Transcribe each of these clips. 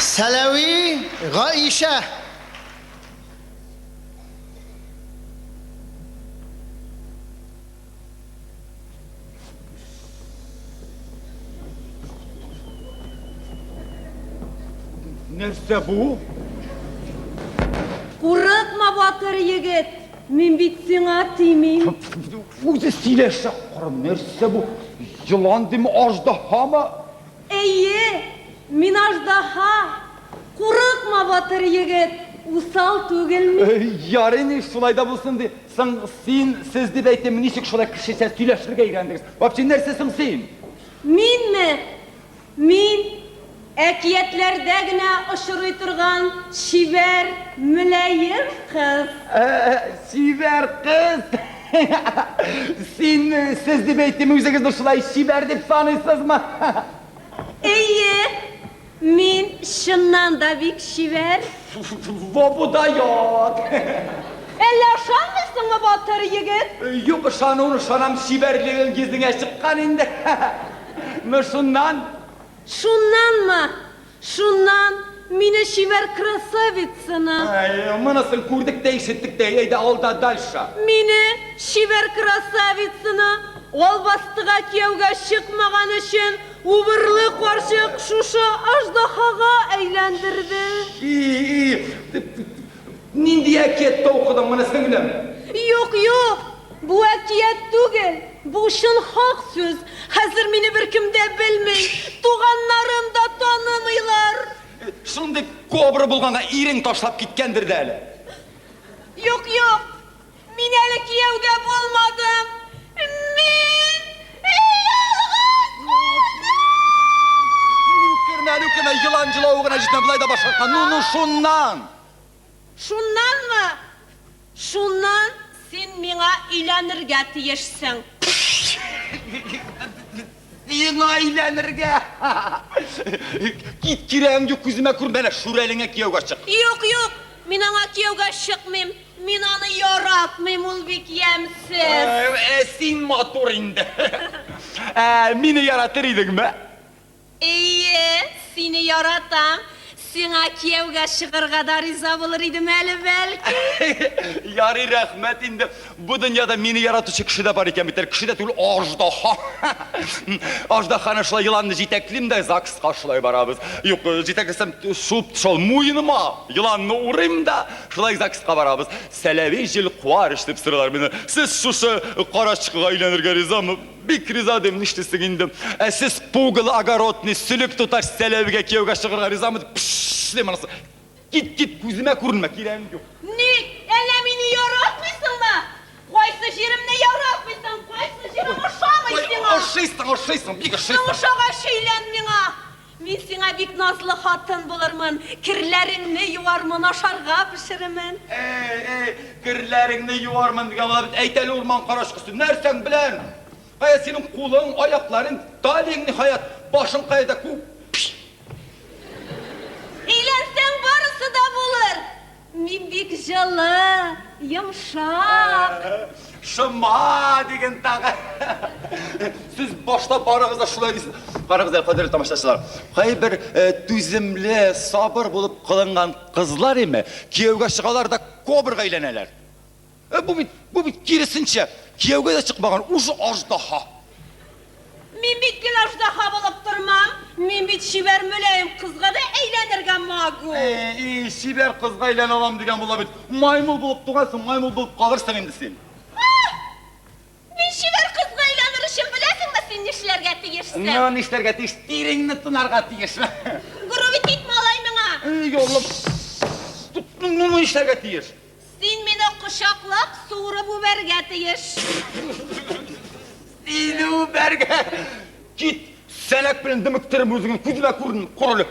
Сәләви Гаишә. Нәрсә бу? Курыкма, батыр егет, мин бит сиңа тимим. Үзе сөйләшә, кара, нәрсә бу? Елан дими, аждаһамы? Әйе, мин аждаһа. Курыкма, батыр егет, усал түгел мин. Ярый, ни, шулай да булсын ди. Соң, син, сез дип әйтим, ничек шулай кешечә сөйләшергә өйрәндегез? Вообще, нәрсә соң син? Минме? Мин, әкиятләрдә генә очрый торган чибәр, мөлаем кыз. Чибәр кыз! Син, сез дип әйтим, үзегезне шулай чибәр дип саныйсызмы? Әйе, мин чыннан да бик чибәр. Во бу дает! Әллә ышанмыйсыңмы, батыр егет? Юк, ышануын ышанам, чибәрлегең йөзеңә чыккан инде. Ну, шуннан? Шуннанмы? Шуннан, мине чибәр красавицаны. Әй, монысын күрдек тә, ишеттек тә, әйдә, алда дальше. Мине, чибәр красавицаны, албастыга кияүгә чыкмаган өчен, убырлы карчык шушы аждаһага әйләндерде. И-и, нинди әкияттә укыдың моны, сеңлем? Юк, юк, бу әкият түгел, бу чын хак сүз. Хәзер мине беркем дә белми, туганнарым да танымыйлар. Шундый кобра булганга ирең ташлап киткәндер дә әле. Юк, юк, мин әле кияүдә булмадым. Мин ялгыз калдым! Үкермә әле, үкермә, елан җылавы гына җитмә, болай да баш каккан. Ну, ну, шуннан! Шуннанмы? Шуннан син миңа өйләнергә тиешсең. Сиңа өйләнергә? Кит, кирәгең юк, күземә күренмә, әнә Шүрәлеңә кияүгә чык. Юк, юк, мин аңа кияүгә чыкмыйм. Мин аны яратмыйм, ул бик ямьсез. Ә син матур инде. Ә мине яратыр идеңме? Әйе, сине яратам. Сиңа кияүгә чыгарга да риза булыр идем әле, бәлки. Ярый, рәхмәт инде. Бу дөньяда мине яратучы кеше дә бар икән бит әле. Кеше дә түгел, аждаһа. Аждаһаны шулай еланны җитәклим дә ЗАГСка шулай барабыз. Юк, җитәкләсәм, шуып төшә ул муеныма. Еланны урыйм да, шулай ЗАГСка барабыз. Сәләви Җилкуарыч дип сорыйлар мине. Сез шушы карачкыга өйләнергә ризамы? Бик риза дим, нишлисең инде. Ә сез пугало огородный, сөлек туташ Сәләвигә кияүгә чыгарга ризамы дип, пшш дим анысы. Кит, кит, күземә күренмә, кирәгең юк. Ник, әллә мине яратмыйсыңмы? Кайсы җиремне яратмыйсың, кайсы җирем ошамый сиңа? Ошыйсың, ошыйсың, бик ошыйсың. Соң ошагач өйлән миңа. Мин сиңа бик назлы хатын булырмын, керләреңне юармын, ашарга пешерермен. Әй, әй, керләреңне юармын дигән була бит. Әйт әле, урман карачкысы, нәрсәң белән? Кая синең кулың, аякларың, талияң, ниһаять, башың кая да күк. Өйләнсәң, барысы да булыр. Мин бик җылы, йомшак. Шома диген тагы. Сез башта барыгыз да шулай дисез. Карагыз әле, кадерле тамашачылар. Кайбер түземле, сабыр булып кылынган кызлар име, кияүгә чыгалар да кобрага әйләнәләр. Бу бит, бу бит киресенчә, кияүгә дә чыкмаган, уже аждаһа. Мин бит гел аждаһа булып тормам, мин бит чибәр мөлаем кызга да әйләнергә могу. И, чибәр кызга әйләнә алам дигән була бит. Маймыл булып тугансың, маймыл булып калырсың инде син. А! Мин чибәр кызга әйләнер өчен беләсеңме син нишләргә тиешсең? Ну, нишләргә тиеш? Тиреңне тынарга тиеш. Грубить итмә алай миңа. Эй, Аллам. Ну, нишләргә тиеш? Син мине кочаклап, суырып үбәргә тиеш. Сине үбәргә? Кит, сәнәк белән дөмектерим үзеңне, күземә күрен, корыле.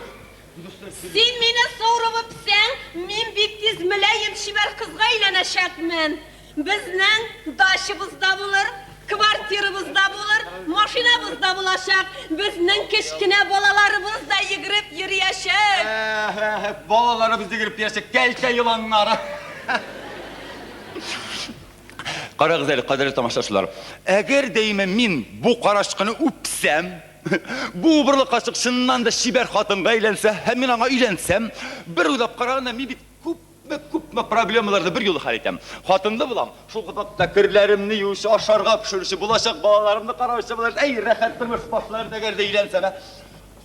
Син мине суырып үпсәң, мин бик тиз мөлаем чибәр кызга әйләнәчәкмен. Безнең дачабыз да булыр, квартирабыз да булыр, машинабыз да булачак. Безнең кечкенә балаларыбыз да йөгереп йөриячәк. Балаларыбыз йөгереп йөриячәк, кәлтә еланнары. Карагыз әле, кадерле тамашачылар. Әгәр дә имә мин бу карачкыны үпсәм, Бу убырлы карчык чыннан да чибәр хатынга әйләнсә һәм мин аңа өйләнсәм, бер уйлап караганда, мин бит күпме, күпме проблемаларны берьюлы хәл итәм. Хатынлы булам, шул ук вакытта керләремне юучы, ашарга пешерүче, булачак балаларымны караучы булыр. Әй, рәхәт тормыш башлар әгәр дә өйләнсәм, ә?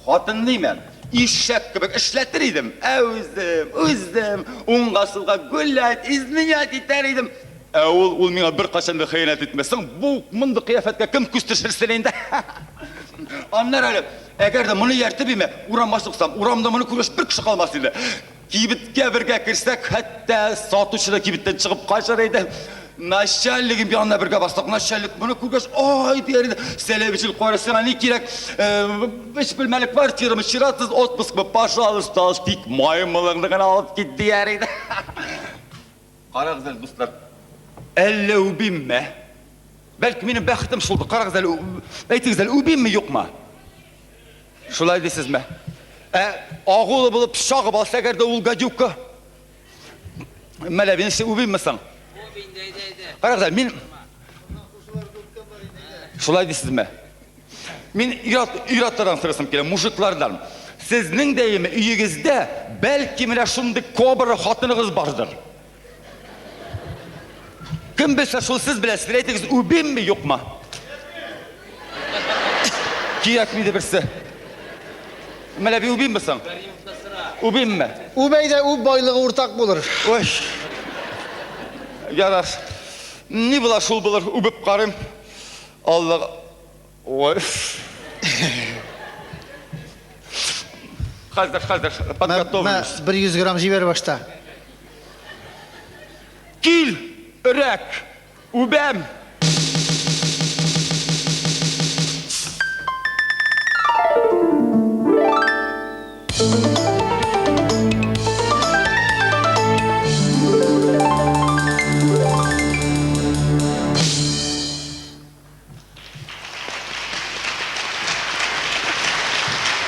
Хатынны имәм, ишәк кебек эшләтер идем, ә үзем, үзем уңга-сулга гулять, изменять итәр идем. Ә ул, ул миңа беркайчан да хыянәт итмәс. Соң бу мондый кыяфәткә кем күз төшерсен инде? Аннары әле, әгәр дә моны ияртеп име, урамга чыксам, урамда моны күргәч бер кеше калмас иде. Кибеткә бергә керсәк, хәтта сатучы да кибеттән чыгып качар иде. Начальнигым янына бергә барсак, начальник моны күргәч, ай дияр иде. Сәләвичел кара, сиңа ни кирәк? Өч бүлмәле квартирамы, чиратсыз отпускмы, пожалуйста, ал, тик маймылыңны гына алып кит, дияр иде. Карагыз әле, дуслар, әллә үбимме? Бәлки минем бәхетем шулдыр. Карагыз әле, әйтегез әле, үбимме, юкмы? Шулай дисезме? Ә агулы булып чагып алса, әгәр дә ул гадюка. Мәләби, ничек үбимме соң? Карагыз әле, мин Шулай дисезме? Мин ир-ат, ир-атлардан сорасым килә, мужиклардан. Сезнең дә яме өегездә бәлки менә шундый кобра хатыныгыз бардыр. Кем белсә, шул сез беләсез. Әйтегез, үбимме, юкмы? Кирәкми ди берсе. Мәләби үбимме соң? Үбимме? Үб әйдә, үб, байлыгы уртак булыр. Ой. Ярар. Ни була, шул булыр, үбеп карыйм. Аллага. Ой. Хәзер, хәзер, подготовлюсь. Бер 100 грамм җибәр башта. Кил, өрәк, үбәм.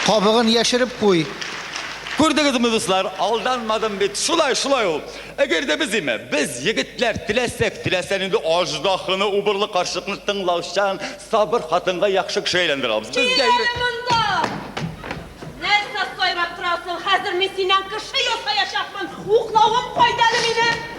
Кабыгын яшереп куй. Күрдегезме, дуслар, алданмадым бит. Шулай, шулай ул. Әгәр дә без име, без, егетләр, теләсәк, теләсә нинди аждаһаны, убырлы карчыкны тыңлаучан, сабыр хатынга яхшы кеше әйләндерә алабыз. Кил әле монда! Нәрсә сайрап торасың? Хәзер мин синнән кеше ясаячакмын. Уклавым кайда әле минем?